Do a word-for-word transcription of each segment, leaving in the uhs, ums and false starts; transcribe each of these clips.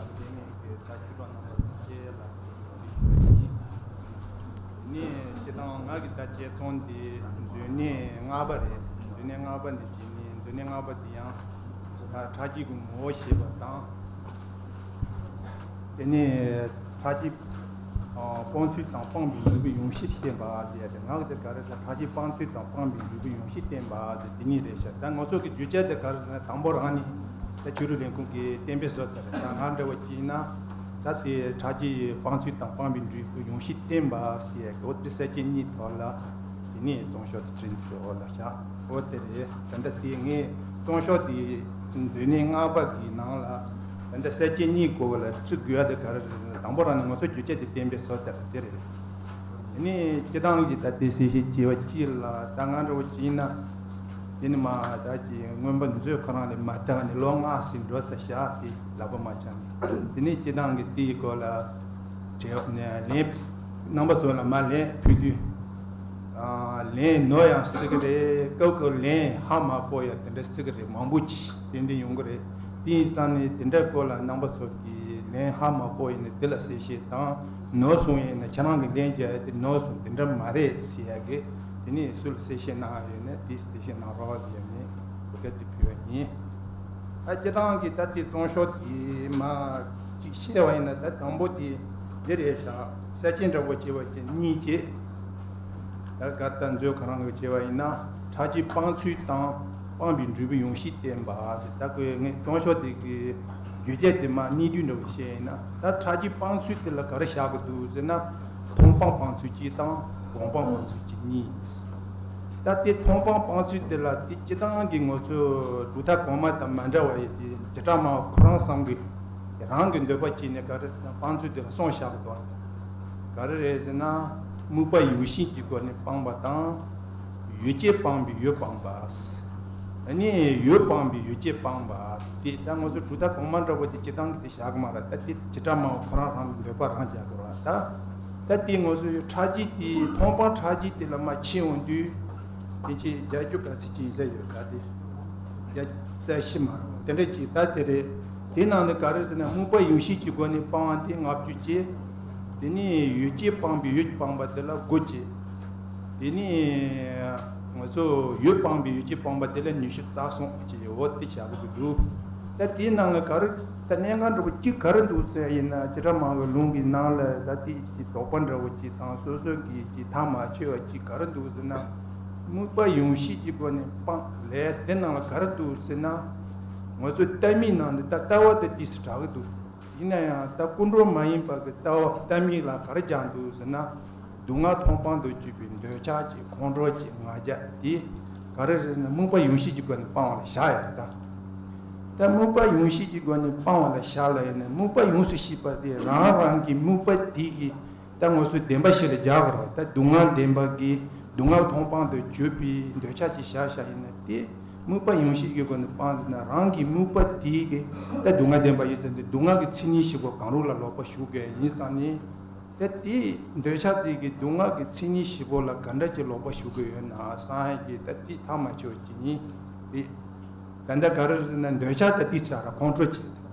ལས་ངན་གྱི་ད་ཅི་པ་རྣམ་པ་ཚོ་སྐྱེ་ལ་འདི་ཞུ་བ་ཡིན། དེ་ནས་སྤྱི་བཏང་ང་གི་ད་དཔྱད་རྩོམ་འདི་མཛོད་གནས་ལྔ་པ་རེད། མཛོད་གནས་ལྔ་པ་འདི་བྱས་ནས་མཛོད་གནས་ལྔ་པ་འདི་ཡང་ད་ཁྲག་སྐྱེས་ཀྱི་ངོ་བོ་ཞེས་པ་དང་། དེ་ནས་ཁྲག་སྐྱེས་སྤང་ཚུལ་དང་སྤངས་པའི་འབྲས་བུ་ཡོངས་ཤེས་བསྟན་པ་ཟེར་ཡ་དེ། ང་གི་དེ་ག་རེ་ཟེར། ཁྲག་སྐྱེས་སྤང་ཚུལ་དང་སྤངས་པའི་འབྲས་བུ་ཡོངས་ཤེས་བསྟན་པ་ཟེར་དེ་གཉིས་རེད་ཤག་ད་ང་ཚོ་གི་བརྗོད་བྱ་དེ་ག་རེ་ཟེར་ན། དང་པོ་རང་ནས་ད་ཆོས་དྲུག་ལས་ཁུངས་ཀྱིས་གཏན་འབེབས་བཟོས་ཚར་རེད། ད་ང་འདྲ་བོ་ཅིག་ཡིན་ན་ད་དེ་ཁྲག་སྐྱེས་སྤང་ཚུལ་དང་སྤངས་པའི་འབྲས་བུ་ཡོངས་ཤེས་བསྟན་པ་ཟེར་ཡ་གི་འོ་དེ་གསལ་བྱེད་གཉིས་ཐོག་ལ་དེ་ནས་རྩོམ་ཤོག་དེ་བྲིས་འདུག་འོ་ལ་ཤག་འོ་དེ་རེད། ད་ལྟ་དེ་ངས་རྩོམ་ཤོག་དེ་མཛོད་གནས་ལྔ་པ་གི་ནང་ལ་ད་ལྟ་གསལ་བྱེད་གཉིས་སྐོར་ལ་བྲི་དགོས་ཡ་དེ་ག་རེ་རེད་ཟེར་ན། དང་པོ་རང་ནས་ང་ཚོ་བརྗོད་བྱ་དེ་གཏན་འབེབས་བཟོས་ཚར་དེ་རེད། དེ་ནས་སྤྱི་བཏང་གི་ད་ལྟའི་གསལ་བཤད་བྱས་པ་གཅིག་ལ་ད་ང་འདྲ་བོ་ཅིག་ཡིན་ན། དེ་ནི་མ་ད་ཀྱི་མངོན་པ་མཛོད་ཁོ་རང་ལས་མ་བཏང་ནས་ལོ་ལྔ་ཟིན་འགྲོ་ཚར་ཤག་དེ་ལབ་པ་མ་བྱང་། དེ་ནས་སྤྱི་བཏང་གི་དེའི་སྐོར་ལ་བྲེལ་ནས་ལན་རྣམ་པ་ཚོ་ལ་མ་ལན་ཕུལ་དུས། ཨ། ལན་ནོར་ཡང་སྲིད་གི་རེད། སྐབས་སྐབས་ལན་ཧ་མ་གོ་ཡ་དེ་འདྲ་སྲིད་གི་རེད། མང་པོ་ཅིག་ཏན་ཏན་ཡོང་གི་རེད། དེ་ཡིན་ཙང་ནས་དེ་འདྲ་སྐོར་ལ་རྣམ་པ་ཚོ་གིས་ལན་ཧ་མ་གོ་ཡིན་ན་དེ་ལ་གསལ་བཤད་དང་། ནོར་སོང་ཡིན་ན་ཁྱེད་རང་གི་ལན་རྒྱག་ཡ་དེ་ནོར་སོང་དེ་འདྲ་མ་རེད་ཟེར་ཡ་གི། དེ་ནས་སུ་ལ་གསལ་བཤད་གནང་ཡ་ཡོད་ན་དེ་གསལ་བཤད་གནང་རོགས་ཟེར་ནས་བོད་སྐད་དེ་ཕུལ་བ་ཡིན། ད་སྤྱི་བཏང་གི་ད་དེ་རྩོམ་ཤོག་དེ་མ་ཅིག་བཤད་པ་ཡིན་ན། ད་དང་པོ་དེ་འདི་རེད་ཤག་གསལ་བྱེད་འདྲ་པོ་བྱས་པ་ཅིག་གཉིས་བྱས། ད་གར་ད་མཛོད་ཁོ་རང་གི་བྱས་པ་ཡིན་ན། ཁྲག་སྐྱེས་སྤང་ཚུལ་དང་སྤངས་པའི་འབྲས་བུ་ཡོངས་ཤེས་བསྟན་པ་ཟེར། ད་ཁོས་ངས་རྩོམ་ཤོག་དེ་གི་བརྗོད་བྱ་དེ་མ་གནད་བསྡུས་འདྲ་པོ་བཤད་ཡིན་ན། ད་ཁྲག་སྐྱེས་སྤང་ཚུལ་དེ་ལ་ག་རེ་བཞག་གི་འདུག་ཟེར་ན། མཐོང་སྤང་སྤང་ཚུལ་གཅིག་དང་སྒོམ་སྤང་སྤང་ཚུལ་གཅིག་གཉིས། ད་དེ་མཐོང་སྤང་སྤང་ཚུལ་དེ་ལ་དེ་སྤྱི་བཏང་གི་ང་ཚོ་གྲུབ་མཐའ་གོང་མ་དང་མ་འདྲ་བ་ཡོད་དེ། བྱེ་བྲག་སྨྲ་བ་ཁོ་རང་བསམ་གི་རང་གི་འདོད་པ་བྱས་ནས་ག་རེ་སྤང་ཚུལ་དེ་ལ་གསུམ་བཞག་གི་འདུག་ག་རེ་རེད་ཟེར་ན། དམིགས་པ་ཡོད་བཞིན་གྱི་སྒོ་ནས་སྤངས་པ་དང་། ཡོད་བྱས་སྤངས་པའི་ཡོད་སྤངས་པ། ཨ་ནི་ཡོད་སྤངས་པའི་ཡོད་བྱས་སྤངས་པ། དེ་ད་ང་ཚོ་གྲུབ་མཐའ་གོང་མ་འདྲ་པོ་དེ་སྤྱི་བཏང་གི་དེ་བཞག་གི་མ་རེད། ད་དེ་བྱེ་བྲག་སྨྲ་བ་ཁོ་རང་རང་གི་འདོད་པ་རང་བཞག་གི་རེད་བ། ད་ད་དེ་ང་ཚོ་ཡོད་ཁྲག་སྐྱེས་དེ། མཐོང་སྤང་ཁྲག་སྐྱེས་དེ་ལ་མ་ཕྱིན་འོང་དུས། དེ་ཅི་བརྒྱད་ཅུ་ག་ཚོད་ཅིག་ཡིན་ས་ཡོད་ག་དེ། བརྒྱད་རྩ་བཞི་མ་རེད། དེ་འདྲ་ཅིག་ད་དེ་རེད། དེ་ནང་ནས་ག་རེ་ཟེར་ན། དམིགས་པ་ཡོད་བཞིན་གྱི་སྒོ་ནས་སྤང་བ་དེ་ལྔ་བཅུ་བྱས། དེ་ནས་ཡོད་བྱས་སྤངས་པའི་ཡོད་སྤངས་པ་དེ་ལ་དགུ་བྱས། དེ་ནས་ང་ཚོ་ཡོད་སྤངས་པའི་ཡོད་བྱས་སྤངས་པ་དེ་ལ་ཉི་ཤུ་རྩ་གསུམ་བྱས། འོ་དེ་བྱ་དགོས་ཀྱི་འདུག་ད་དེའི་ནང་ལ་ག་རེ་ད་གནད་འགག་འདྲ་པོ་གཅིག་ག་རེ་འདུག་ཟེར་ཡིན་ན། བྱེ་བྲག་སྨྲ་བའི་ལུང་གི་ནང་ལ་ད་དེ་ཀྱི་དོགས་པ་འདྲ་པོ་གཅིག་དང་། སོ་སོ་གི་ཀྱི་ཐག་མ་ཆོད་པ་གཅིག་ག་རེ་འདུག་ཟེར་ན། དམིགས་པ་ཡོད་བཞིན་གྱི་སྒོ་ནས་སྤང་ལས་དེ་ནང་ལ་ག་རེ་འདུག་ཟེར་ན། ང་ཚོ་ལྟ་མིན་ནང་དུ་ད་ལྟ་བ་དེ་ཏོག་ཙམ་དྲག་གི་འདུག་ཡིན་ན་ཡང་ད་ཀུན་འགྲོ་མ་ཡིན་པ་གི་ལྟ་བ་ལྟ་མིན་ལ་ག་རེ་སྦྱར་འདུག་ཟེར་ན། སྡུག་བསྔལ་མཐོང་སྤང་དུ་གྱུར་པའི་འདོད་ཆགས་ཀྱི་ཁོང་ཁྲོ་ཀྱི་ང་རྒྱལ་དེ་ག་རེ་རེད་ཟེར་ན། དམིགས་པ་ཡོད་བཞིན་གྱི་སྒོ་ནས་སྤང་བ་ལ་བཞག་ཡ་རེད་ད། ད་དམིགས་པ་ཡོད་བཞིན་གྱི་སྒོ་ནས་སྤང་བ་ལ་བཞག་ལ་ཡིན་ན། དམིགས་པ་ཡོངས་སུ་ཤེས་པ་དེ་རང་རང་གི་དམིགས་པ་དེ་གི་ད་ང་ཚོ་བདེན་པ་བཞི་ལ་སྦྱར་དགོས་རེད། ད་སྡུག་བསྔལ་བདེན་པ་གི་སྡུག་བསྔལ་མཐོང་སྤང་དུ་གྱུར་པའི་འདོད་ཆགས་ཀྱི་བཞག་བཞག་ཡིན་ན། དེ་དམིགས་པ་ཡོད་བཞིན་གྱི་སྒོ་ནས་སྤངས་ཟེར་ན། རང་གི་དམིགས་པ་དེ་གི་ད་སྡུག་བསྔལ་བདེན་པ་ཡོད་ཟེར་ཏེ། སྡུག་བསྔལ་གྱི་མཚན་ཉིད་བཞི་པོ་གང་རུང་ལ་ལོག་པ་ཞུགས་དགོས་ཡིན་ཙང་ནི། ད་དེ་འདོད་ཆགས་དེ་གི་སྡུག་བསྔལ་གྱི་མཚན་ཉིད་བཞི་པོ་ལ་ག་འདྲ་ཅིག་ལོག་པ་ཞུགས་དགོས་ཡོད་ན་བསམ་ཡ་གི་ད་དེ་ཐག་མ་ཆོད་ཅིག་ཡིན། དེ་ད་ལྟ་ག་རེ་ཟེར་ན། འདོད་ཆགས་ད་དེ་ཚ་ར་ཁོང་ཁྲོ་ཅིག་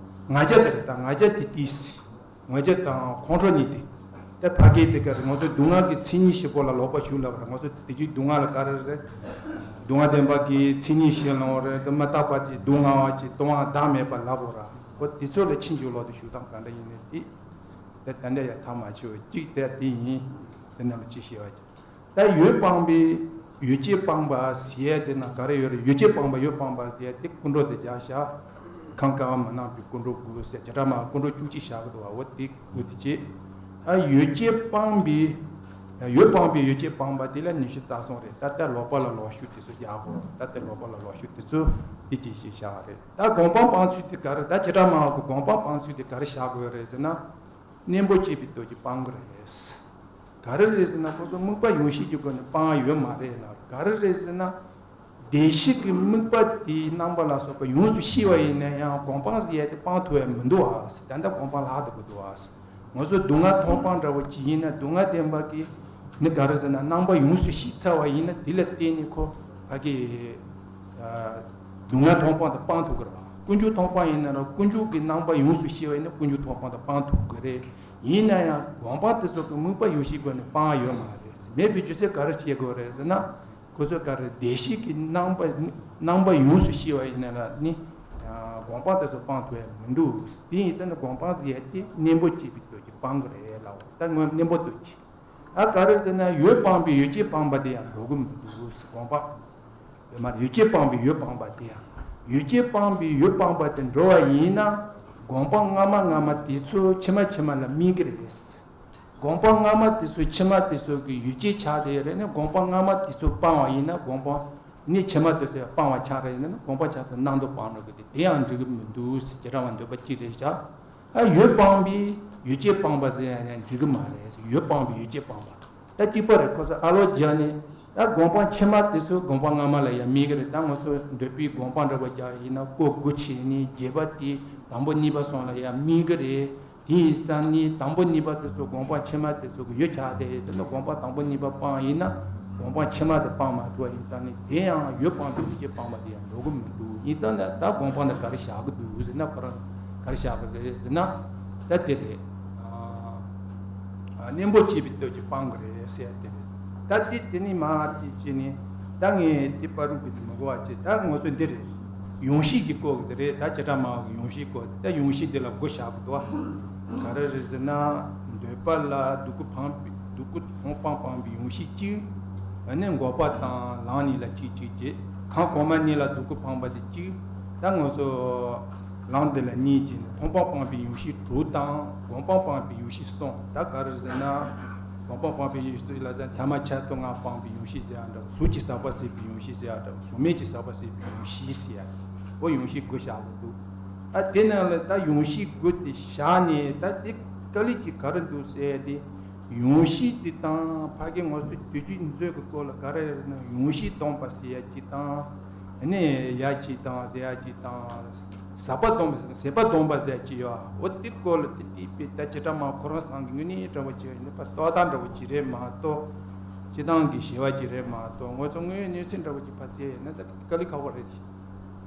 ང་རྒྱལ་དེ་རེད། ད་ང་རྒྱལ་དེ་དེ་སྲིད། ང་རྒྱལ་དང་ཁོང་ཁྲོ་གཉིས་དེ། ད་ཕ་གི་དེ་ག་རེ། ང་ཚོ་སྡུག་བསྔལ་གྱི་མཚན་ཉིད་བཞི་པོ་ལ་ལོག་པ་ཞུགས་ལབ་ར། ང་ཚོ་དེ་དུས་སྡུག་བསྔལ་ལ་ག་རེ་རེད། སྡུག་བསྔལ་བདེན་པ་གི་མཚན་ཉིད་བཞི་ལོང་རེད། དེ་མི་རྟག་པ་དེ་སྡུག་བསྔལ་བ་ཅིག་སྡུག་བསྔལ་བདག་མེད་པ་ལབ་དགོས་ར། ཁོ་དེ་ཚོ་ལ་ཕྱིན་འཇུག་ལོག་ཏུ་ཞུགས་སྟངས་ག་འདྲ་ཡིན་ནས་དེ། ད་ད་འདྲ་ཡ་ཐག་མ་ཆོད་ཅིག་དེ་དེ་ཡིན། དེ་རྣམས་ཅི་ཤེས་པ་ཅིག་ད་ཡོད་སྤངས་པའི་ཡོད་བྱས་སྤངས་པ་ཟེར་ཡ་དེ་ན་ག་རེ་ཡོད་རེད། ཡོད་བྱས་སྤངས་པ་ཡོད་སྤངས་པ་ཟེར་ཡ་དེ་ཀུན་འགྲོ་དེ་སྦྱར་བཞག་ཁམས་དཀར་བ་མ་སྣང་བའི་ཀུན་འགྲོ་དགུ་ཟེར། བྱེ་བྲག་སྨྲ་བ་ཀུན་འགྲོ་བཅུ་གཅིག་བཞག་གི་འདུག་བ། འོ་དེ་དགུ་དེ་བྱས། ད་ཡོད་བྱས་སྤངས་པའི། ཡོད་སྤངས་པའི་ཡོད་བྱས་སྤངས་པ་དེ་ལ་ཉི་ཤུ་རྩ་གསུམ་རེད། ད་ལྟ་ལོག་པ་ལ་ལོག་ཤུགས་དེ་ཚོ་རྒྱག་དགོས། ད་ལྟ་ལོག་པ་ལ་ལོག་ཤུགས་དེ་ཚོ་དེ་ཅི་ཞིག་བཞག་རེད། ད་སྒོམ་སྤང་སྤང་ཚུལ་དེ་ག་རེ། ད་བྱེ་བྲག་སྨྲ་བ་གི་སྒོམ་སྤང་སྤང་ཚུལ་དེ་ག་རེ་བཞག་དགོས་རེད་ཟེར་ན། གཉེན་པོ་བྱས་པའི་དོན་གྱིས་སྤང་དགོས་རེད། ག་རེ་རེད་ཟེར་ན། ཁོ་ཚོ་དམིགས་པ་ཡོད་བཞིན་གྱི་སྒོ་ནས་སྤང་ཡ་ཡོད་མ་རེད་ན། ག་རེ་རེད་ཟེར་ན། བདེ་གཤེགས་ཀྱི་དམིགས་པ་དེའི་རྣམ་པ་ལ་སོགས་པ་ཡོངས་སུ་ཤེས་པ་ཡིན་ན་ཡང་སྒོམ་སྤང་ཟེར་ཡ་དེ་སྤང་ཐུབ་ཡ་མི་འདུག་ཨ། ད་ལྟ་སྒོམ་སྤང་ལྷག་འགྲོ་གི་འདུག་ཨ། ང་ཚོ་སྡུག་བསྔལ་མཐོང་སྤང་འདྲ་བོ་ཅིག་ཡིན་ན། སྡུག་བསྔལ་བདེན་པ་གི་ནི་ག་རེ་ཟེར་ན། རྣམ་པ་ཡོངས་སུ་ཤེས་ཚར་བ་ཡིན་ན། དེ་ལ་བརྟེན་ནས་ཁོ་ཕ་གི་ཨ་སྡུག་བསྔལ་མཐོང་སྤང་དེ་སྤང་ཐུབ་ཀྱི་རེད་བ། ཀུན་འབྱུང་མཐོང་སྤང་ཡིན་ན་ར་ཀུན་འབྱུང་གི་རྣམ་པ་ཡོངས་སུ་ཤེས་པ་ཡིན་ན་ཀུན་འབྱུང་མཐོང་སྤང་དུ་སྤང་ཐུབ་ཀྱི་རེད། ཡིན་ན་ཡང་སྒོམ་སྤང་དེ་ཚོ་གི་དམིགས་པ་ཡོད་ཤེས་སྒོ་ནས་སྤང་ཡོད་མ་རེད། མེད་པའི་རྒྱུ་མཚན་ག་རེ་བཤད་དགོས་རེད་ཟེར་ན། ཁོ་ཚོ་ག་རེ་བདེ་གཤེགས་ཀྱི་རྣམ་པ་རྣམ་པ་ཡོངས་སུ་ཤེས་པ་ཡིན་ན་ར་ནི། སྒོམ་སྤང་དེ་ཚོ་སྤང་ཐུབ་ཡ་མི་འདུག་དེ་ཡིན་ཙང་ནི་སྒོམ་སྤང་ཟེར་ཡ་དེ་གཉེན་པོ་སྐྱེས་པའི་སྟོབས་ཀྱིས་སྤང་གི་རེད་ལབ། ད་སྔོན་གཉེན་པོ་སྟོབས་ཀྱིས། ཨ་ག་རེ་ཟེར་ན་ཡོད་སྤངས་པའི་ཡོད་ཅེས་སྤངས་པ་དེ་ཡང་འགྲོ་གི་མི་འདུག་སྒོམ་སྤང་། ཡོད་མ་རེད། ཡོད་ཅེས་སྤངས་པའི་ཡོད་སྤངས་པ་དེ་ཡང་། ཡོད་ཅེས་སྤངས་པའི་ཡོད་སྤངས་པ་དེ་འགྲོ་བ་ཡིན་ན། སྒོམ་སྤང་སྔ་མ་སྔ་མ་དེ་ཚོ་ཕྱི་མ་ཕྱི་མ་ལ་དམིགས་ཀྱི་རེད། སྒོམ་སྤང་སྔ་མ་དེ་ཚོ་ཕྱི་མ་དེ་ཚོ་གི་ཡོད་ཅེས་ཆགས་བསྡད་ཡོད་རེད་ན་སྒོམ་སྤང་སྔ་མ་དེ་ཚོ་སྤངས་པ་ཡིན་ན་སྒོམ་སྤང་ནི་ཕྱི་མ་དེ་ཚོ་སྤངས་པ་ཆགས་རེད་ཡིན་ན་སྒོམ་སྤང་ཆགས་ཚུལ་རྣམ་དག་སྤང་འགྲོ་གི་དེ་དེ་ཡང་འགྲིག་གི་མི་འདུག་ཟེར་བྱེ་བྲག་པ་འདོད་པ་གཅིག་རེད་བཞག་ཨ་ཡོད་སྤངས་པའི་ཡོད་ཅེས་སྤངས་པ་ཟེར་ཡང་ཡང་འགྲིག་གི་མ་རེད། ཡོད་སྤངས་པའི་ཡོད་ཅེས་སྤངས་པ། ད་གཅིག་པ་རེད། ཁོ་ཚོ་ཨ་ལོ་རྒྱག་ནས་ད་སྒོམ་སྤང་ཕྱི་མ་དེ་ཚོ་སྒོམ་སྤང་སྔ་མ་ལ་ཡང་དམིགས་ཀྱི་རེད། ད་ང་ཚོ་འདོད་པའི་སྒོམ་སྤང་འདྲ་པོ་རྒྱག་ཡིན་ན་སྒོ་དགུ་ཕྱེ་ནས་རྒྱས་པ་དེ་དང་པོ་གཉིས་པ་སོང་ལ་ཡང་དམིགས་ཀྱི་རེད། དེ་ཡིན་ཙང་ནི་དང་པོ་གཉིས་པ་དེ་ཚོ་སྒོམ་སྤང་ཕྱི་མ་དེ་ཚོ་གི་ཡོད་ཆགས་དེ་དེ་ནི་སྒོམ་སྤང་དང་པོ་གཉིས་པ་སྤངས་ཡིན་ན་སྒོམ་སྤང་ཕྱི་མ་དེ་སྤང་མ་ཐུབ་པ་ཡིན་ཙང་ནི་དེ་ཡང་ཡོད་སྤངས་པའི་ཡོད་ཅེས་སྤངས་པ་དེ་ཡང་འགྲོ་གི་མི་འདུག་ཡིན་ཙང་ནི་ད་སྒོམ་སྤང་ནི་ག་རེ་བཞག་གི་འདུག་ཟེར་ན་ཁོ་རང་ག་རེ་བཞག་གི་རེད་ཟེར་ན་ད་དེ་རེད། གཉེན་པོ་སྐྱེས་པའི་སྟོབས་ཀྱིས་སྤང་གི་རེད་ཟེར་ཡ་དེ་རེད། ད་དེ་དེ་ནི་མ་དེ་བྱས་ནས་ད་ངས་དེ་བར་རུ་གི་དེ་མི་གོ་བ་བྱས། ད་ང་ཚོ་འདི་རེད། ཡོངས་ཤེས་ཀྱི་སྐོར་གྱི་དེ་རེད། ད་བྱེ་བྲག་སྨྲ་བ་གི་ཡོངས་ཤེས་སྐོར་ད་ཡོངས་ཤེས་དེ་ལ་དགུ་བཞག་གི་འདུག་བ། ག་རེ་རེད་ཟེར་ན། འདོད་པ་ལ་སྡུག་ཀུན་སྤངས་པའི་སྡུག་ཀུན་མཐོང་སྤང་སྤངས་པའི་ཡོངས་ཤེས་གཅིག་ཨ་ནི་འགོག་པ་དང་ལམ་གཉིས་ལ་གཅིག་གཅིག་བྱས། གང་གོང་མ་གཉིས་ལ་སྡུག་ཀུན་སྤངས་པ་དེ་གཅིག་ད་ང་ཚོ་ལམ་འདི་ལ་གཉིས་བྱས་ནས་མཐོང་སྤང་སྤངས་པའི་ཡོངས་ཤེས་དྲུག་དང་སྒོམ་སྤང་སྤངས་པའི་ཡོངས་ཤེས་གསུམ། ད་ག་རེ་ཟེར་ན། སྒོམ་སྤང་སྤངས་པའི་ཡོངས་ཤེས་ལ་ཟེར་ན་ཐ་མ་ཆ་ལྟོ་ལྔ་སྤངས་པའི་ཡོངས་ཤེས་ཟེར་ཡ་འདྲ་བོ། གཟུགས་ཀྱི་ཟག་པ་ཟད་པའི་ཡོངས་ཤེས་ཟེར་ཡ་འདྲ་བོ། གཟུགས་མེད་ཀྱི་ཟག་པ་ཟད་པའི་ཡོངས་ཤེས་ཟེར་ཡ། འོ་ཡོངས་ཤེས་དགུ་བཞག་གི་འདུག་ཨ་དེ་ནང་ལ་ད་ཡོངས་ཤེས་དགུ་དེ་བཞག་ནས་ད་དེ་དཀའ་ལས་ཀྱི་ག་རེ་འདུག་ཟེར་ཡ་དེ། ཡོངས་ཤེས་དེ་དང་ཕ་གི་ང་ཚོ་དུས་རྒྱུན་མཛོད་ཀྱི་སྐོར་ལ་ག་རེ་ཡོད་ན་ཡོངས་ཤེས་སྟོང་པ་ཟེར་ཡ་གཅིག་དང་། ནི་ཡ་གཅིག་དང་དེ་ཡ་གཅིག་དང་། ཟག་པ་སྟོང་པ་ཟད་པ་སྟོང་པ་ཟེར་ཡ་གཅིག་ཡོད། འོ་དེ་སྐོར་ལ་དེ་དེ་དཔེ་ད་བྱེ་བྲག་སྨྲ་བ་ཁོ་རང་སང་གི་དངོས་གནས་འདྲ་བོ་གཅིག་ཡིན་ན་ཕ་རྟོག་བཏང་འདྲ་བོ་གཅིག་རེད་མ་གཏོགས། སྤྱི་བཏང་གི་ཞི་བ་གཅིག་རེད་མ་གཏོགས་ང་ཚོ་དངོས་ཡོད་གནས་ཚུལ་འདྲ་བོ་གཅིག་ཕར་བཙལ་ཡིན་ན་ད་དཀའ་ལས་ཁག་པོ་རེད།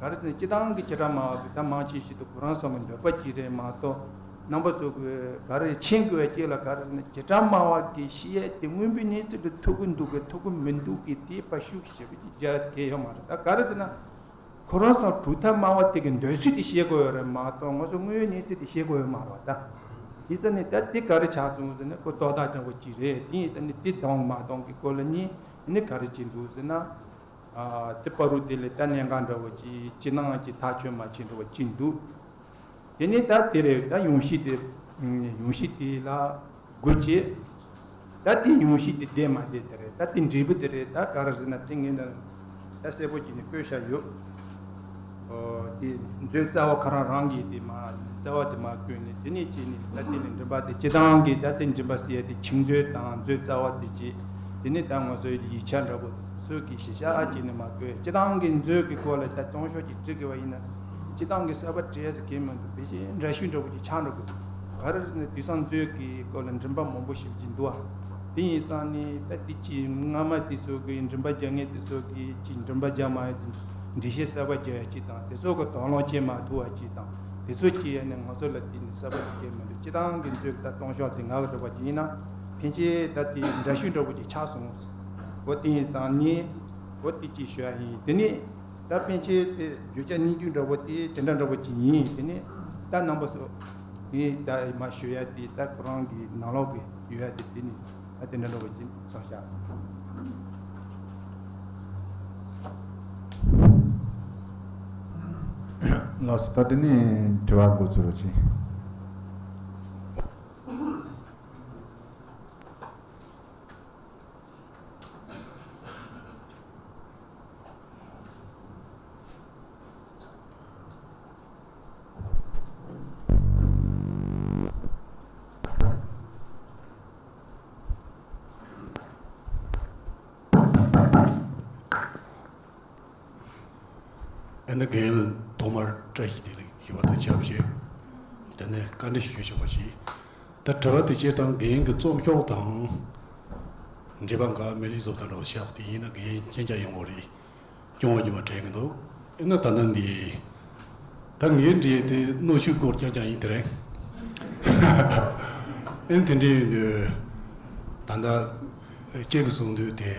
ག་རེ་ཟེར་ན་སྤྱི་བཏང་གི་བྱེ་བྲག་སྨྲ་བ་གི་ད་མང་ཆེ་ཤོས་དེ་ཁོ་རང་ཚོ་གི་འདོད་པ་གཅིག་རེད་མ་གཏོགས། རྣམ་པ་ཚོ་གི་ག་རེ་མཁྱེན་དགོས་པའི་རྐྱེན་ལ་ག་རེ་ཟེར་ན་བྱེ་བྲག་སྨྲ་བ་གི་བཤད་ཡས་དེ་དངོས་པོའི་གནས་ཚུལ་དུ་ཐུག་གི་འདུག་གི་ཐུག་གི་མི་འདུག་གི་དེ་ཕར་ཤུགས་ཞེ་པོ་ཅིག་རྒྱག་གི་ཡོད་མ་རེད། ད་ག་རེ་ཟེར་ན། ཁོ་རང་ཚོ་གྲུབ་མཐའ་སྨྲ་བ་དེ་གི་འདོད་ཚུལ་དེ་བཤད་དགོས་ཡོད་རེད་མ་གཏོགས་ང་ཚོ་དངོས་ཡོད་གནས་ཚུལ་དེ་བཤད་དགོས་ཡོད་མ་རེད་བ་ད། དེ་ཙམ་ནས་ད་དེ་ག་རེ་ཆགས་སོང་ཟེར་ན་ཁོ་རྟོག་བཏང་ཅན་པོ་གཅིག་རེད། དེ་ཡིན་ཙམ་ནས་དེ་འདང་མ་གཏོང་གི་སྐོར་ལ་གཉིས་ནི་ག་རེ་བྱེད་འདུག་ཟེར་ན། ཨ་དེ་བར་རུ་དེ་ལས་ད་གནད་འགག་འདྲ་བོ་ཅིག་ཅི་སྣང་གི་ཐག་ཆོད་མ་ཕྱིན་འདྲ་བོ་ཅིག་འདུག་དེ་ནས་ད་དེ་རེད། ད་ཡོངས་ཤེས་དེ་ཡོངས་ཤེས་དེ་ལ་སྒོ་ཕྱེ། ད་དེ་ཡོངས་ཤེས་དེ་བདེ་མ་བདེ་དེ་རེད། ད་དེ་འབྲས་བུ་དེ་རེད། ད་ག་རེ་ཟེར་ན་དེ་ངས་ནི་ད་གསལ་པོ་བྱས་ནས་བཀོད་བཞག་ཡོད། ཨོ་དེ་མཛོད་རྩ་བ་ཁོ་རང་རང་གིས་དེ་མ་རྩ་བ་དེ་མ་བཀོད་ནས་དེ་ནས་བྱས་ནས་ད་དེ་ནས་འདྲེན་པ་དེ་སྤྱི་བཏང་གི་ད་དེ་འདྲེན་པ་ཟེར་ཡ་དེ་ཆིངས་མཛོད་དང་མཛོད་རྩ་བ་དེ་བྱས། དེ་ནས་ད་ང་ཚོའི་ཡིག་ཆ་འདྲ་པོ་སོགས་ཀྱི་གཞི་བཞག་བྱས་ནས་མ་བཀོད། སྤྱི་བཏང་གི་མཛོད་ཀྱི་སྐོར་ལ་ད་རྩོམ་ཤོག་ཅིག་བྲིས་དགོས་པ་ཡིན་ན། སྤྱི་བཏང་གི་གསར་པ་བྲིས་ཟེར་གྱི་མི་འདུག་དེ་བཞིན་འདྲ་བཤུས་འདྲ་པོ་ཅིག་ཆགས་འགྲོ་གི་འདུག་ག་རེ་ཟེར་ན་དུས་སང་མཛོད་ཀྱི་སྐོར་ལ་འདྲེན་པ་མང་པོ་ཞིག་ཅིག་འདུག་ཨ། དེ་ཡིན་ཙང་ནི་ད་དེ་ཅིག་སྔ་མ་དེ་ཚོ་གི་འདྲེན་པ་རྒྱག་མཁན་དེ་ཚོ་གི་ཅིག་འདྲེན་པ་རྒྱག་མ་ཡོང་ཚེ་འགྲེལ་བཤད་གསར་པ་རྒྱག་ཡ་ཅིག་དང་དེ་ཚོ་གི་དོགས་སློང་བྱེད་མ་ཐུབ་པ་ཅིག་དང་དེ་ཚོ་ཅིག་ཡ་ནས་ང་ཚོ་ལ་དེ་ནི་གསར་པ་ཅིག་སྐྱེལ་མི་འདུག་སྤྱི་བཏང་གི་མཛོད་ཀྱི་ད་རྩོམ་ཤོག་དེ་ང་གི་འདྲ་པོ་ཅིག་ཡིན་ན་ཕན་ཆད་ད་དེ་འདྲ་བཤུས་འདྲ་པོ་ཅིག་ཆགས་སོང་། འོ་དེ་ཡིན་ཙང་ནི་འོ་དེ་ཅིག་ཞུ་ཡ་ཡིན། དེ་ནི་ད་ཕན་ཆད་དེ་བརྗོད་བྱ་སྙིང་བསྡུས་འདྲ་པོ་དེ་དེ་འདྲ་འདྲ་པོ་ཅིག་ཡིན། དེ་ནི་ད་རྣམ་པ་ཚོ་ནི་ད་མ་ཞུ་ཡ་དེ་ད་ཁོ་རང་གི་ནང་ལོགས་ཀྱི་ཡོད་ཡ་དེ་དེ་ནི་ད་དེ་འདྲ་འདྲ་པོ་ཅིག་ཚང་བཞག་ལགས་སོ། ད་དེ་ནི་དྲི་བ་འགོ་ཚུགས་རོགས་གྱིས། ཨ་ནི་རྒན་ཐོག་མར་བཀྲ་ཤིས་བདེ་ལེགས་ཞུ་བ་དང་ཆབས་ཅིག་དེ་ནས་བཀའ་འདྲི་ཞུ་ཆོག་པ་ཞིག་ད་དྲི་བ་དེ་སྤྱིར་བཏང་རྒན་གྱི་རྩོམ་ཤོག་དང་འབྲེལ་བ་འགའ་མི་ལི་བཟོ་དང་འདྲ་བ་ཤག་དེ་ཡིན་ན་རྒན་མཁྱེན་རྒྱ་ཡོང་བ་རེད། སྐྱོང་བ་ཉི་མ་དྲན་གྱི་འདུག་ཨ་ནི་ད་ལྟ་འདི་ ད་ངའི་འདྲ་དེ་གནོན་ཤུགས་སྐོར་རྐྱང་རྐྱང་ཡིན་དེ་རེད། ཨེ་དེ་འདྲ་ཡིན་དུས། ད་ལྟ་ཁྱེད་ཀྱིས་གསུངས་དུས་དེ་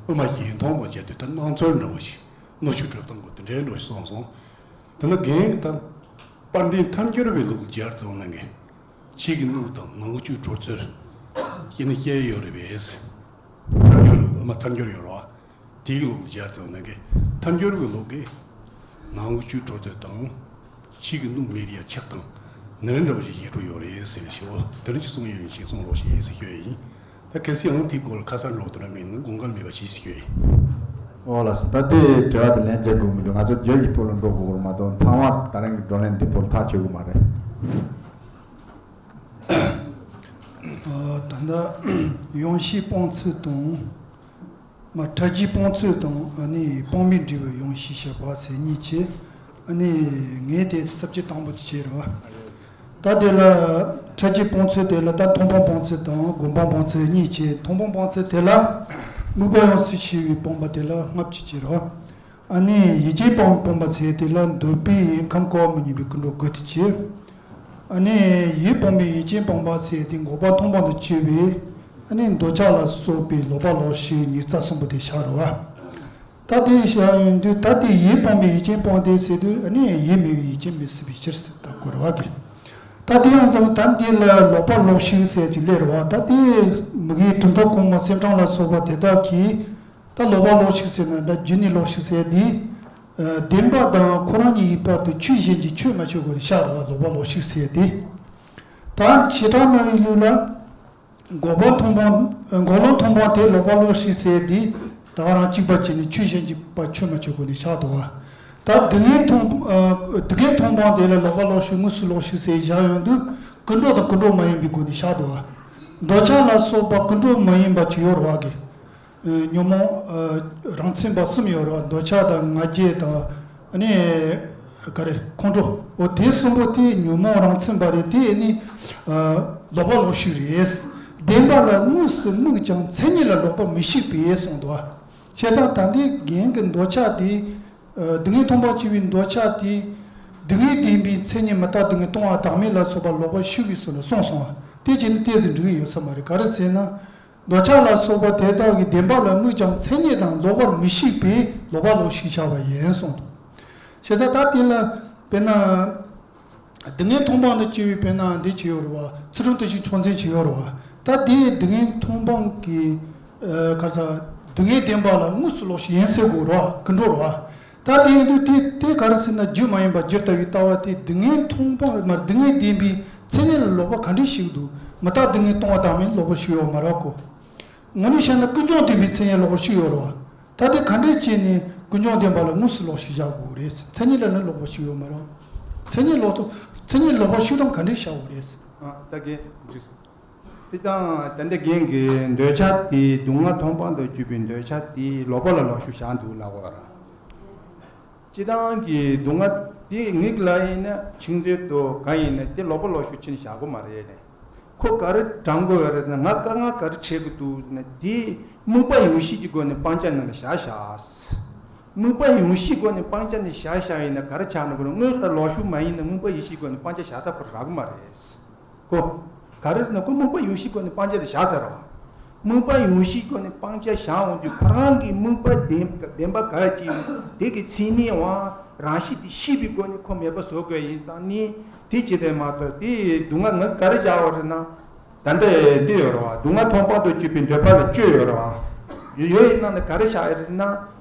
དབུ་མ་གཞན་མཐོང་བ་བྱས་དུས་ད་སྣང་ཚུལ་འདྲ་བོ་ཞིག་གནོན་ཤུགས་སྤྲོད་སྟངས་སྐོར་དེ་འདྲའི་འདྲ་བོ་ཞིག་གསུངས་སོང་། དེ་ནས་རྒན་གྱིས་ད་དཔལ་ལྡན་ཐལ་འགྱུར་བའི་ལུགས་སྦྱར་ཙམ་གནང་གི། ཕྱི་གི་སྣུམ་དང་ནང་གི་བཅུད་འཕྲོད་ཚུལ་ཞེས་ནི་བཤད་ཡོད་རེད་པས། ཐལ་འགྱུར་ལུགས་དབུ་མ་ཐལ་འགྱུར་ཡོད་རེད་བ། དེའི་ལུགས་སྦྱར་ཙམ་གནང་གི། ཐལ་འགྱུར་བའི་ལུགས་ཀྱི་ནང་གི་བཅུད་འཕྲོད་ཚུལ་དང་། ཕྱི་གི་སྣུམ་མེད་ཡ་ཆགས་སྟངས་ནི་རིམ་འདྲ་བོ་ཞིག་ཡེ་འཕྲོ་ཡོད་རེད་ཟེར་ཞེ་བོ་དེ་འདྲ་ཞིག་གསུངས་ཡོད་ཡིན་ཞེས་གསུངས་རོགས་ཞེས་ཟེར་ཞུ་ཡ་ཡིན། ད་གལ་སྲིད་ཡང་དེའི་སྐོར་ལ་ཁ་གསལ་རོགས་དེ་འདྲ་མེད་ན་དགོངས་འགལ་མེད་པ་ཞིག་ཞུ་ཡ་ཡིན། འོ་ལགས་སོ། ད་དེ་དྲི་བ་དེ་ལན་འཇལ་དགོས་མི་འདུག་ང་ཚོ་རྒྱུ་ཡི་ཐོག་ལ་འགྲོ་དགོས་པ་མ་གཏོགས་ཚང་མ་ད་རིང་གི་བགྲོ་གླེང་འདི་ཐོག་ལ་ཐག་ཆོད་གི་མ་རེད། ཨ། ད་ལྟ་ཡང་ཤེས་སྤང་ཚུལ་དང་། མ་ཕྲད་རྒྱུའི་སྤང་ཚུལ་དང་ཨ་ནི་སྤང་མེད་འབྲས་བུའི་ཡང་ཤེས་བཤད་པ་ཟེར་གཉིས་བྱས། ཨ་ནི་ངས་དེ་ས་བཅད་དང་པོ་དེ་བྱས་རེད་བ། ད་དེ་ལ་ཕྲད་རྒྱུའི་སྤང་ཚུལ་དེ་ལ་ད་མཐོང་སྤང་སྤང་ཚུལ་དང་སྒོམ་སྤང་སྤང་ཚུལ་གཉིས་བྱས། མཐོང་སྤང་སྤང་ཚུལ་དེ་ལ་དམིགས་པ་ཡོངས་སུ་ཤེས་པའི་སྤངས་པ་དེ་ལ་ལྔ་བཅུ་བྱས་རེད་བ། ཨ་ནི་ཡུལ་ཅན་སྤངས་སྤངས་པ་ཟེར་དེ་ལ་འདོད་པའི་ཁམས་ཀུན་མི་སྙོམས་པའི་ཀུན་འགྲོ་དགུ་དེ་བྱས། ཨ་ནི་ཡུལ་སྤངས་པའི་ཡུལ་ཅན་སྤངས་པ་ཟེར་དེ་འགོག་པ་མཐོང་སྤང་དུ་གྱུར་པའི་ཨ་ནི་འདོད་ཆགས་ལ་སོགས་པའི་ལོག་པ་ལོག་ཤེས་ཉེར་རྩ་གསུམ་པོ་དེ་བཞག་རེད་བ། ད་དེ་བཞག་ཡོང་དུས་ད་དེ་ཡུལ་སྤངས་པའི་ཡུལ་ཅན་སྤངས་ཏེ་ཟེར་དུས་ཨ་ནི་ཡུལ་མེད་པའི་ཡུལ་ཅན་མེད་སྲིད་པའི་ཕྱིར་ཟེར་ད་གོ་རེད་བ་གི། ད་དེ་ཡང་ཙམ་ད་འདི་ལ་ལོག་པ་ལོག་ཤེས་ཟེར་གྱི་ལས་རེད་བ། ད་དེ་མི་དགེ་དྲི་མཐོང་གོང་མ་སེམས་ཕྲེང་ལ་སོགས་པ་དེ་དག་གིས། ད་ལོག་པ་ལོག་ཤེས་ཟེར་ན་ད་རྒྱུ་ནི་ལོག་ཤེས་ཟེར་དེ། ཨ། བདེན་པ་དང་ཁོ་རང་གཉིས་ཀྱི་བར་དུ་ཆོས་གཞན་གྱིས་ཆོད་མ་ཆོད་སྐོར་ནས་བཤད་རེད་བ། ལོག་པ་ལོག་ཤེས་ཟེར་དེ། ད་བྱེ་བྲག་སྨྲ་བའི་ལུགས་ལ། འགོག་པ་མཐོང་སྤང་། འགོག་བློ་མཐོང་སྤང་དེ་ལོག་པ་ལོག་ཤེས་ཟེར་དེ། ད་ག་རང་གཅིག་པ་བྱས་ནས་ཆོས་གཞན་གྱི་བར་ཆོད་མ་ཆོད་སྐོར་ནས་བཤད་འདུག་བ། ད་སྡུག་བསྔལ་མཐོང་། ཨ། སྡུག་བསྔལ་མཐོང་སྤང་དེ་ལ་ལོག་པ་ལོག་ཤེས་དངོས་སུ་ལོག་ཤེས་ཟེར་བཞག་ཡོང་དུས་ཀུན་འགྲོ་དང་ཀུན་འགྲོ་མ་ཡིན་པའི་སྒོ་ནས་བཤད་འདུག་བ། འདོད་ཆགས་ལ་སོགས་པ་ཀུན་འགྲོ་མ་ཡིན་པ་ཅིག་ཡོད་རེད་བ་གི། ཨ། ཉོན་མོངས། ཨ། རང་མཚན་པ་གསུམ་ཡོད་རེད་བ། འདོད་ཆགས་དང་ང་རྒྱལ་དང་། ཨ་ནི་ག་རེ་ཁོང་ཁྲོ། འོ་དེ་གསུམ་པོ་དེ་ཉོན་མོངས་རང་མཚན་པ་རེད། དེ་ནི། ཨ། ལོག་པ་ལོག་ཤེས་རེད། བདེན་པ་ལ་དངོས་སུ་དམིགས་ཀྱང་མཚན་ཉིད་ལ་ལོག་པ་མི་ཤེས་པས་གསུངས་འདུག་བ། བྱས་ཙང་ད་ལྟའི་རྒན་གྱི་འདོད་ཆགས་དེ། ཨ། སྡུག་བསྔལ་མཐོང་སྤང་བྱས་པའི་འདོད་ཆགས་དེ། སྡུག་བསྔལ་བདེན་པའི་མཚན་ཉིད་མི་རྟག་སྡུག་བསྔལ་སྟོང་བ་བདག་མེད་ལ་སོགས་པ་ལོག་པར་ཞུགས་པའི་ཚུལ་ལ་གསུངས་སོང་བ། དེ་བྱས་ནས་ཏོག་ཙམ་འགྲིག་གི་ཡོད་ས་མ་རེད། ག་རེ་ཟེར་ན། འདོད་ཆགས་ལ་སོགས་པ་དེ་དག་གི་བདེན་པ་ལ་དམིགས་ཀྱང་མཚན་ཉིད་དང་ལོག་པར་མི་ཤེས་པས་ལོག་པ་ལོག་ཤེས་བྱ་བ་ཡིན་གསུངས་འདུག་བྱས་ཙང་ད་དེ་ལ་དཔེར་ན། སྡུག་བསྔལ་མཐོང་སྤང་དང་བཅས་པའི་དཔེར་ན་འདི་བྱས་ཡོད་རེད་བ། ཚུལ་ཁྲིམས་བརྟག་ཞིང་ཕྱོགས་འཛིན་བྱས་ཡོད་རེད་བ། ད་དེའི་སྡུག་བསྔལ་མཐོང་སྤང་གི། ཨ། ག་རེ་ཟ། སྡུག་བསྔལ་བདེན་པ་ལ་དངོས་སུ་ལོག་ཤེས་ཡིན་ཟེར་དགོས་རེད་བ། ཀུན་འགྲོ་རེད་བ། ད་དེ་ཡིན་དུས་དེ་དེ་ག་རེ་ཟེར་ན་རྒྱུ་མ་ཡིན་པ་རྒྱུར་ལྟ་བའི་ལྟ་བ་དེ་སྡུག་བསྔལ་མཐོང་སྤང་མར་སྡུག་བསྔལ་བདེན་པའི་མཚན་ཉིད་ལ་ལོག་པ་ག་འདྲས་ཤིག་འདུག་མི་རྟག་སྡུག་བསྔལ་སྟོང་བ་བདག་མེད་ལོག་པར་ཞུགས་ཡོད་མ་རེད་གོ། དངོས་གནས་བཤད་ན་ཀུན་འབྱུང་བདེན་པའི་མཚན་ཉིད་ལོག་པར་ཞུགས་ཡོད་རེད་བ། ད་དེ་ག་འདྲས་བྱས་ནས་ཀུན་འབྱུང་བདེན་པ་ལ་དངོས་སུ་ལོག་ཤེས་བཞག་དགོས་རེད། མཚན་ཉིད་ལ་ནི་ལོག་པར་ཞུགས་ཡོད་མ་རེད། མཚན་ཉིད་ལོག་ཏུ། མཚན་ཉིད་ལོག་པར་ཞུགས་སྟངས་ག་འདྲས་བཞག་དགོས་རེད། ཨ། ད་གིན་འགྲིག་སོང་། དེ་དང་ད་ལྟ་རྒན་གྱི་འདོད་ཆགས་དེ་སྡུག་བསྔལ་མཐོང་སྤང་དུ་གྱུར་པའི་འདོད་ཆགས་དེ་ལོག་པ་ལ་ལོག་ཤུགས་བཞག་འདུག་ལབ་པ་རེད། སྤྱིར་བཏང་གི་སྡུག་བསྔལ་དེ་ངེད་ལ་ཡིན་ན་ཆིག་མཛོད་དུ་གང་ཡིན་ན་དེ་ལོག་པ་ལོག་ཤུགས་ཕྱིན་བཞག་གི་མ་རེད་ནས། ཁོ་ག་རེ་དྲང་དགོས་ཡོད་རེད་ཟེར་ན། ང་དཀའ་ངལ་ག་རེ་འཕྲད་ཀྱི་འདུག་ཟེར་ན། དེ་དམིགས་པ་ཡོང་ཤེས་ཀྱི་སྒོ་ནས་སྤང་བྱ་ནང་ལ་བཞག་བཞག་དམིགས་པ་ཡོང་ཤེས་སྒོ་ནས་སྤང་བྱ་ནི་བཞག་བཞག་ཡིན་ན་ག་རེ་ཆགས་ན། དགོས་ན་དངོས་སུ་ལོག་ཤུགས་མ་ཡིན་ན་དམིགས་པ་ཡོང་ཤེས་སྒོ་ནས་སྤང་བྱ་བཞག་ས་ཁོ་རག་གི་མ་རེད། ཁོ། ག་རེ་ཟེར་ན་ཁོ་དམིགས་པ་ཡོང་ཤེས་སྒོ་ནས་སྤང་བྱ་དེ་བཞག་ཚར་བ། དམིགས་པ་ཡོང་ཤེས་སྒོ་ནས་སྤང་བྱ་བཞག་འོང་དུས་ཁོ་རང་གི་དམིགས་པ་བདེན་བདེན་པ་ག་ཅིག་དེ་གི་མཚན་ཉིད་དབང་རང་བཞིན་དེ་ཤེས་པའི་སྒོ་ནས་ཁོ་མེད་པ་བཟོ་དགོས་ཡིན་ཙང་ནི་དེ་བྱེད་དེ་མ་གཏོགས་དེ་སྡུག་བསྔལ་ང་ག་རེ་བཞག་པ་རེད་ན། ད་ལྟ་འདི་ཡོད་རེད་བ། སྡུག་བསྔལ་མཐོང་སྤང་དུ་གྱུར་པའི་འདོད་པ་ལ་སྤྱོད་ཡོད་རེད་བ། ཡོད་ཡོད་ཡིན་ན་ནི་ག་རེ་བཞག་ཡོད་རེད་ན།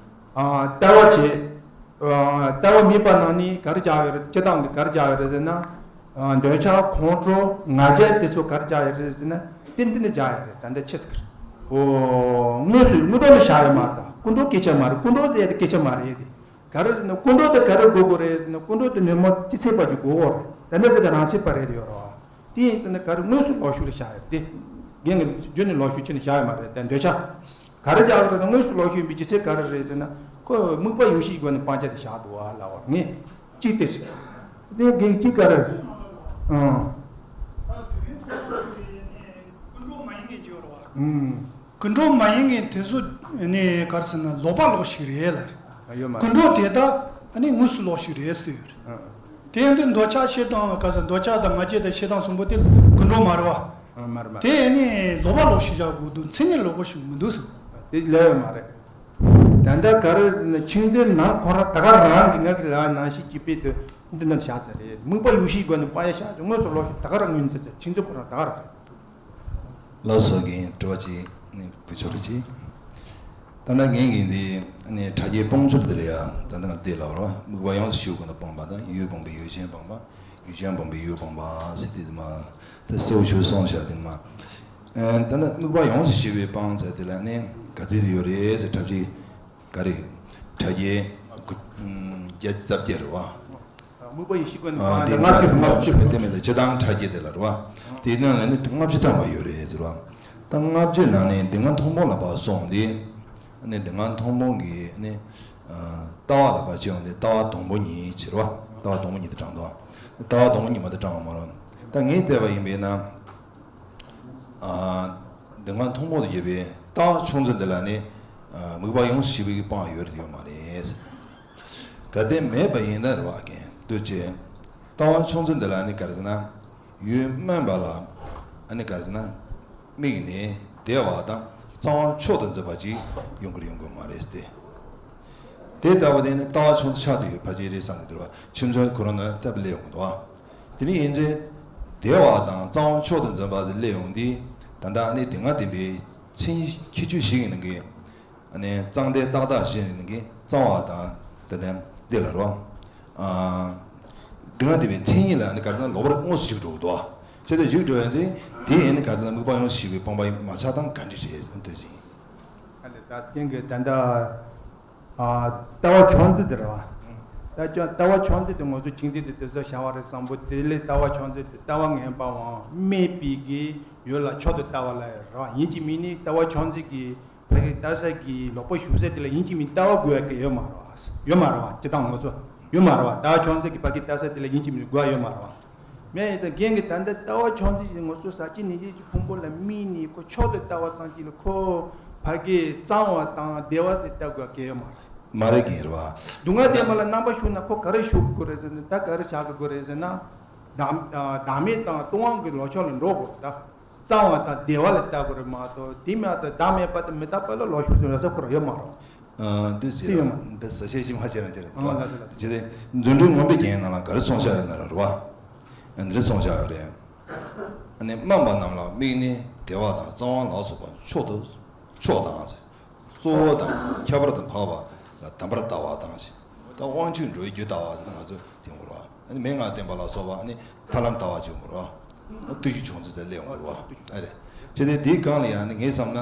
ཨ། ལྟ་བ་བྱེད། ཨ། ལྟ་བ་དམིགས་པ་ནང་ནས་ག་རེ་བཞག་ཡོད་རེད། སྤྱིར་བཏང་གི་ག་རེ་བཞག་ཡོད་རེད་ཟེར་ན། ཨ། འདོད་ཆགས་ཁོང་ཁྲོ་ང་རྒྱལ་དེ་ཚོ་ག་རེ་བཞག་ཡོད་རེད་ཟེར་ན་ཏན་ཏན་དུ་བཞག་ཡོད་རེད། ད་འདི་ཆེ་ཟེར། ཨོ། དངོས་སུ་དངོས་གྲུབ་ལ་བཞག་ཡོད་མ་རེད། ད་ཀུན་འགྲོ་སྐད་ཆ་མ་རེད། ཀུན་འགྲོ་ཟེར་ཡ་དེ་སྐད་ཆ་མ་རེད་དེ། ག་རེ་ཟེར་ན་ཀུན་འགྲོ་དེ་ག་རེ་དགོས་དགོས་རེད་ཟེར་ན། ཀུན་འགྲོ་དེ་ཉོན་མོངས་ལྕི་ཚད་པ་ཅིག་དགོས་དགོས་རེད། ད་འདི་དེ་ག་རང་ཚད་པ་རེད་ཡོད་རེད་བ། དེ་ཡིན་ཟེར་ན་ག་རེ་དངོས་སུ་ལོག་ཤུགས་ལ་བཞག་ཡོད་དེ། རྒན་གྱིས་རྒྱུ་ནི་ལོག་ཤུགས་ཕྱིན་ནས་བཞག་ཡོད་མ་རེད། དེ་འདོད་ཆགས། ག་རེ་བཞག་ཡོད་རེད་ན་དངོས་སུ་ལོག་ཤུགས་ཡིན་པའི་ལྕི་ཚད་ག་རེ་རེད་ཟེར་ན། ཁོ་དམིགས་པ་ཡོང་ཤེས་སྒོ་ནས་སྤང་བྱ་དེ་བཞག་འདུག་བ་ལབ་པ་ངས་གཅིག་དེ་རེད། དེ་རྒན་གཅིག་ག་རེ། ཨང་། ཀུན་འགྲོ་མ་ཡིན་མཁན་ཅིག་ཡོད་རེད་བ། ཨང་། ཀུན་འགྲོ་མ་ཡིན་མཁན་དེ་ཚོ་ནི་ག་རེ་ཟེར་ན་ལོག་པ་ལོག་ཤུགས་རེད་ལ། ཡོད་མ་རེད། ཀུན་འགྲོ་དེ་དག་ནི་དངོས་སུ་ལོག་ཤུགས་རེད་ཟེར་ཡོད་རེད། ཨང་། དེ་ཡང་དུས་འདོད་ཆགས་ཞེ་སྡང་ག་ས་འདོད་ཆགས་དང་ང་རྒྱལ་དང་ཞེ་སྡང་གསུམ་པོ་དེ་ཀུན་འགྲོ་མ་རེད་བ། ཨ། མ་རེད་མ་རེད། དེ་ཡང་ནི་ལོག་པ་ལོག་ཤེས་བྱ་དགོས་འདུག་མཚན་ཉིད་ལོག་པ་ཞིག་མི་འདུག་ཟེར། དེ་ལས་ཡོད་མ་རེད། ད་ལྟ་ག་རེ་ཟེར་ན་ཆིག་མཛོད་ནང་ཁོ་རང་ད་ག་རང་གི་ང་གི་ལ་ནང་བཞིན་གྱི་དཔེ་དེ་འདི་ནང་བཞག་ས་རེད། དམིགས་པ་ཡེ་ཤེས་སྒོ་ནས་སྤང་ཡ་བཞག་དངོས་སུ་ལོག་ཤེས་ད་ག་རང་ངོས་འཛིན་ཚེ་ཆིག་མཛོད་ཁོ་རང་ད་ག་རང་རེད། ལགས་སོ། རྒན་དྲི་བ་གཅིག་ནི་བུ་ཆོ་ལ་གཅིག་ད་ལྟ་ངས་ཀྱིས་འདི་ནི་ཕྲ་རྒྱས་སྤོང་ཚུལ་འདི་ལ་ཡ་ད་ལྟ་ང་བལྟས་ལབ་རོགས། དམིགས་པ་ཡོངས་སུ་ཞི་བའི་སྒོ་ནས་སྤངས་པ་དང་ཡུལ་སྤངས་པའི་ཡུལ་ཅན་སྤངས་པ། ཡུལ་ཅན་སྤངས་པའི་ཡུལ་སྤངས་པ་ཟེར་དེ་མ་ད་གསལ་བོ་ཞུ་སོང་བཞག་དེ་མ། ད་ལྟ་དམིགས་པ་ཡོངས་སུ་ཞི་བའི་སྤང་ཟེར་དེ་ལ་ནི་ག་ཚོད་དེ་ཡོད་རེད་ཟེར་ཕྲ་རྒྱས། ག་རེ། ཕྲ་རྒྱས། དགུ། བརྒྱད་ཅུ་རྩ་བརྒྱད་རེད་བ། དམིགས་པ་ཡེ་ཤེས་སྒོ་ནས་ཨ། སྤང་དེ་ཡ་ལྔ་བཅུ་ལྔ་བཅུ། མེད་དེ་མེད་དེ་སྤྱིར་བཏང་ཕྲ་རྒྱས་དེ་ལ་རེད་བ། དེའི་ནང་ལ་ནི་ལྔ་བཅུ་ཐམ་པ་ཡོད་རེད་ཟེར་བ། ད་ལྔ་བཅུའི་ནང་ནས་འདི་སྔ་མཐོང་སྤང་ལ་ཕར་སོང་སྟེ། ནི་འདི་སྔ་མཐོང་སྤང་གི་ནི། ལྟ་བ་ལ་ཕར་བྱས་ཡོང་སྟེ་ལྟ་བ་དང་པོ་ཉིད་ཟེར་བ། ལྟ་བ་དང་པོ་ཉིད་དུ་དྲངས་དོ། ལྟ་བ་དང་པོ་ཉིད་མ་དུ་དྲངས་པ་མ་རེད། ད་ངས་བལྟས་པ་ཡིན་པས་ན། འདི་སྔ་མཐོང་སྤང་དུ་ཡོད་པའི་ལྟ་བ་མཆོག་འཛིན་འདི་ལ་ནི། དམིགས་པ་ཡོངས་སུ་ཞི་བའི་སྤང་ཡོད་རེད་ཡོད་མ་རེད། གལ་ཏེ་མེད་པ་ཡིན་ན་རེད་བ་རྒན་ལྟོས་ཅེས། ལྟ་བ་མཆོག་འཛིན་འདི་ལ་ནི་ག་རེ་ཟེར་ན། ཡུལ་དམན་པ་ལ། ཨ་ནི་ག་རེ་ཟེར་ན། དམིགས་ནས་བདེ་བ་དང་གཙང་བ་མཆོག་ཏུ་འཛིན་པ་ཅིག་ཡོང་གི་རེད་ཡོང་གི་མ་རེད་ཟེར་ཏེ། དེ་ལྟ་བུ་དེ་ནི་ལྟ་བ་མཆོག་འཛིན་ཆགས་བསྡད་ཡོད་ཕལ་ཆེར་རེད་བསམ་གྱི་འདུག་ར། ཁྱིམ་ཚང་ཁོ་རང་ནང་ལྟ་བུ་སླེབས་ཡོང་གི་འདུག་བ། དེ་ནི་ཡིན་ཚེ། བདེ་བ་དང་གཙང་བ་མཆོག་ཏུ་འཛིན་པ་དེ་སླེབས་ཡོང་དུས། ད་ལྟ་ཨ་ནི་དེ་སྔ་བསྟན་པའི་མཚན་ཉིད་ཁྱད་ཆོས་བཞི་ཡི་ནང་གི། ཨ་ནི་གཙང་བདེ་རྟག་བདག་བཞི་ཡི་ནང་གི་གཙང་བ་དང་དེ་ལྡན་འདི་ལ་རོ། ཨ། དེ་སྔ་བསྟན་པའི་མཚན་ཉིད་ལ་ཨ་ནི་ག་རེ་ཟེར་ན་ལོག་པར་དངོས་སུ་ཞིག་འགྲོ་གི་འདུག་བ། བྱས་ཏེ་ཞིག་འགྲོ་ཡོང་ཚེ་དེ་ཨ་ནི་ག་རེ་ཟེར་ན་དམིགས་པ་ཡོངས་སུ་ཞི་བའི་སྤངས་པ་མ་ཆགས་སྟངས་ག་འདྲ་རེད་འདོད་ཟིན། ཨ་ལས་ད་རྐྱེན་གྱིས་ད་ལྟ། ལྟ་བ་མཆོག་འཛིན་དེ་རེད་བ། ད་ཅང་ལྟ་བ་མཆོག་འཛིན་དེ་ང་ཚོ་ཅིག་འདི་དེ་དེ་ཚོ་བྱ་བ་རེད་བསམ་པོ་དེ་ལས་ལྟ་བ་མཆོག་འཛིན་དེ་ལྟ་བ་ངན་པའང་སྨད་པའི་གི་ཡུལ་ལ་མཆོག་ཏུ་ལྟ་བ་ལ་རེད་བ། ཡིན་གཅིག་མིན་གཉིས་ལྟ་བ་མཆོག་འཛིན་གྱི་ཕ་གི་ལྟ་ས་གི་ལོག་པ་ཞུགས་ས་དེ་ལ་ཡིན་གཅིག་མིན་ལྟ་བ་དགོས་ཡ་གི་ཡོད་མ་རེད་བ། ཡོད་མ་རེད་བ། སྤྱིར་བཏང་ང་ཚོ་ཡོད་མ་རེད་བ། ལྟ་བ་མཆོག་འཛིན་གྱི་ཕ་གི་ལྟ་ས་དེ་ལ་ཡིན་གཅིག་མིན་དགོས་ཡ་ཡོད་མ་རེད་བ། མེད་ཡིན་ད་རྐྱེན་གྱིས་ད་ལྟ་ལྟ་བ་མཆོག་འཛིན་གྱི་ང་ཚོ་ཟག་བཅས་ནད་གཞི་གི་ཕུང་པོ་ལ་དམིགས་ནས་ཁོ་མཆོག་ཏུ་ལྟ་བ་ཙམ་གྱིས་ལ་ཁོ་ཕ་གི་གཙང་བ་དང་བདེ་བ་ཟེར་ལྟ་དགོས་གལ་ཡོད་མ་རེད། མ་རེད་རྒན་རེད་བ། སྡུག་བསྔལ་བདེ་བ་ལ་རྣམ་པ་ཞུགས་ན་ཁོ་ག་རེ་ཞུགས་དགོས་རེད་ཟེར་ན་ད་ག་རེ་བྱ་དགོས་རེད་ཟེར་ན། བདག་བདག་མེད་དང་སྟོང་པ་གི་ལོག་ཕྱོགས་ལ་འགྲོ་དགོས་རེད་ད། གཙང་བ་དང་བདེ་བ་ལ་ལྟ་དགོས་རེད་མ་གཏོགས་དེ་མ་གཏོགས་བདག་མེད་པ་དང་མི་རྟག་པ་ལ་ལོག་ཞུགས་ཟེར་ན་ས་ཁོ་རང་ཡོད་མ་རེད། ཨ། འདི་ཅི་ཡང་འདི་ཟ་ཤེས་ཤིང་མ་བྱས་ན་ཅི་རེད་འདུག་བ། ཨ་ལ་ལ་ལ། ཅི་རེད། རྫུ་འཕྲུལ་མངོན་པའི་རྒྱན་ནང་ལ་ག་རེ་གསུངས་བཞག་ཡོད་ན་རེད་བ། འདི་རེད་གསུངས་བཞག་ཡོད་རེད། ཨ་ནི་དམན་པ་རྣམས་ལ་དམིགས་ནས་བདེ་བ་དང་གཙང་བ་ལ་སོགས་པ་མཆོག་ཏུ་མཆོག་དང་ཟེར། གཙོ་བོ་དང་ཁྱད་པར་དུ་འཕགས་པ་ལ་དམ་པར་ལྟ་བ་དང་ཞེས། ད་དབང་ཕྱུག་འགྲོ་བའི་རྒྱུ་ལྟ་བ་ཟེར་ན་ང་ཚོ་དེ་ཡོང་གི་རེད་བ། ཨ་ནི་མན་ངག་བསྟན་པ་ལ་སོགས་པ་ཨ་ནི་ཐར་ལམ་ལྟ་བ་ཅིག་ཡོང་གི་རེད་བ། བརྟུལ་ཞུགས་མཆོག་འཛིན་ཟེར་སླེབས་ཡོང་གི་རེད་བ། ཨ་རེད། བྱས་ཏེ་དེའི་སྒང་ལ་ཡང་ནི་ངས་བསམ་ན།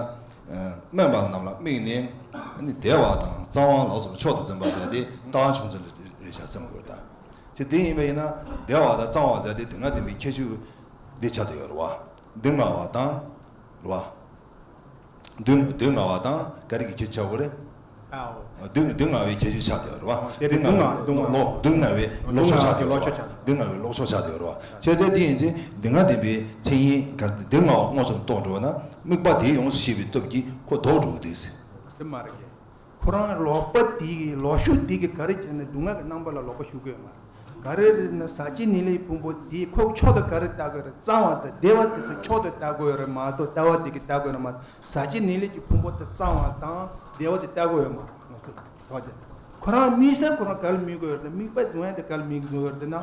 དམན་པ་རྣམས་ལ་དམིགས་ནས་ཨ་ནི་བདེ་བ་དང་གཙང་བ་ལ་སོགས་མཆོག་ཏུ་འཛིན་པ་ཟེར་ཏེ་ལྟ་བ་མཆོག་འཛིན་ལ་རེ་བྱ་བསམ་དགོས་ད། ཅེས་དེ་ཡིན་པ་ཡིན་ན་བདེ་བ་དང་གཙང་བ་ཟེར་ཏེ་དེ་སྔ་བསྟན་པའི་ཁྱད་ཆོས་འདི་ཆགས་བསྡད་ཡོད་རེད་བ། སྡུག་བསྔལ་བ་དང་། རེད་བ། སྡུག་སྡུག་བསྔལ་བ་དང་ག་རེ་གི་ཁྱད་ཆོས་ཆགས་དགོས་རེད། ཨའོ། སྡུག་སྡུག་བསྔལ་བའི་ཁྱད་ཆོས་ཆགས་བསྡད་ཡོད་རེད་བ། དེ་རེད། སྡུག་བསྔལ་སྡུག་བསྔལ་ལོག་སྡུག་བསྔལ་བའི་ལོག་ཕྱོགས་ཆགས་བསྡད་ཡོད་རེད་བ། སྡུག་བསྔལ་བའི་ལོག་ཕྱོགས་ཆགས་བསྡད་ཡོད་རེད་བ། བྱས་ཙང་དེ་ཡིན་ཚེ་སྡུག་བསྔལ་བསྟན་པའི་མཚན་ཉིད་ག་རེ་སྡུག་བསྔལ་བ་མངོན་སུམ་རྟོགས་འགྲོ་བ་ན་དམིགས་པ་དེ་ཡོངས་སུ་ཤེས་པའི་སྟོབས་ཀྱིས་ཁོ་ལྡོག་འགྲོ་གི་འདུག་ཟེར། དེ་མ་རེད་གི། ཁོ་རང་ལོག་པ་དེ་གི་ལོག་ཤུགས་དེ་གི་ག་རེ་བྱས་ནས་སྡུག་བསྔལ་གྱི་རྣམ་པ་ལ་ལོག་པ་ཞུགས་ཀྱི་ཡོད་མ་རེད། ག་རེ་རེད་ན་ཟག་བཅས་ནད་ལས་ཕུང་པོ་དེ་ཁོ་མཆོག་ཏུ་ག་རེ་ལྟ་དགོས་རེད། གཙང་བ་དང་བདེ་བ་དེ་ཚོ་མཆོག་ཏུ་ལྟ་དགོས་ཡོད་རེད་མ་གཏོགས་ལྟ་བ་དེ་གི་ལྟ་དགོས་ན་མ། ཟག་བཅས་ནད་ལས་ཀྱི་ཕུང་པོ་དེ་གཙང་བ་དང་བདེ་བ་དེ་ལྟ་དགོས་ཡོད་མ་རེད། ཁོ་རང་དམིགས་ས་ཁོ་རང་ག་ལ་དམིགས་དགོས་ཡོད་རེད་ན་དམིགས་པ་བཟུང་ཡ་དེ་ག་ལ་དམིགས་དགོས་ཡོད་རེད་ན།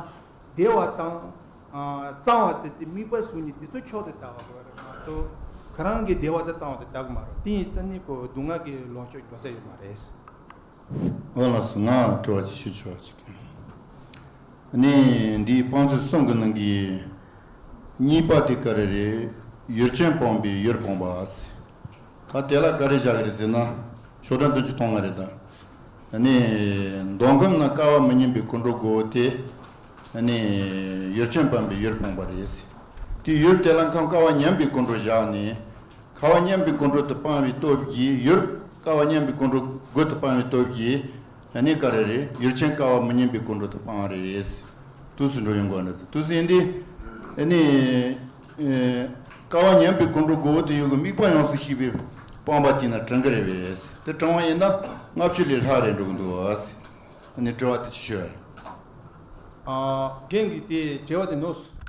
བདེ་བ་དང་། ཨ། གཙང་བ་དེ་དེ་དམིགས་པ་བཟུང་ནས་དེ་ཚོ་མཆོག་ཏུ་ལྟ་བ་དགོས་རེད་མ་གཏོགས། ཁོ་རང་གི་བདེ་བ་དང་གཙང་བ་དེ་ལྟ་གི་མ་རེད། དེ་ཡིན་ཙང་ནི་ཁོ་སྡུག་བསྔལ་གྱི་ལོག་ཕྱོགས་འགྲོ་ས་ཡོད་མ་རེད། ཨོ་ལགས་སོ། ང་དྲི་བ་ཅིག་ཞུ་ཆོག་ཅིག་ནི་འདིའི་སྤང་ཚུལ་གསུམ་གྱི་ནང་གི་གཉིས་པ་དེ་ག་རེ་རེད། ཡུལ་ཅན་སྤངས་པས་ཡུལ་སྤངས་པ་ཟེར། ད་དེ་ལ་ག་རེ་བཞག་གི་རེད་ཟེར་ན། ཆོས་སྒྲ་བདུན་ཅུ་དོན་ལྔ་རེད་ད། ནི། མདོ་ཁམས་ན་སྐལ་བ་མི་མཉམ་པའི་ཀུན་འགྲོ་དགུ་པོ་དེ། ནི། ཡུལ་ཅན་སྤངས་པས་ཡུལ་སྤངས་པ་རེད། དེ་ཡུལ་དེ་ལ་ཁམས་སྐལ་བ་མཉམ་པའི་ཀུན་འགྲོ་བཞག་ནས། སྐལ་བ་མཉམ་པའི་ཀུན་འགྲོ་དེ་སྤངས་པའི་སྟོབས་ཀྱིས་ཡུལ་སྐལ་བ་མཉམ་པའི་ཀུན་འགྲོ་དགུ་དེ་སྤངས་པའི་སྟོབས་ཀྱིས། ནི་ག་རེ་རེད། ཡུལ་ཅན་སྐལ་བ་མི་མཉམ་པའི་ཀུན་འགྲོ་དེ་སྤངས་པ་རེད། དུས་སུ་འགྲོ་ཡོང་དགོས་ན་དུས་སུ་ཡིན་ཏེ། ནི། ཨེ། སྐལ་བ་མཉམ་པའི་ཀུན་འགྲོ་དགུ་པོ་དེ་ཡོད་གི་དམིགས་པ་ཡོངས་སུ་ཤེས་པའི་སྤངས་པ་དེ་ན་དྲན་གི་རེད་པས། དེ་དྲན་པ་ཡིན་ན་ལྔ་བཅུ་ལས་ལྷག་རེད་འགྲོ་གི་འདུག་ཨ། ནི་དྲི་བ་དེ་ཅི་ཞུ་ཡ། ཨ་རྒན་གྱིས་དེ་འབྲེལ་བ་དེ་ནོར་སོང་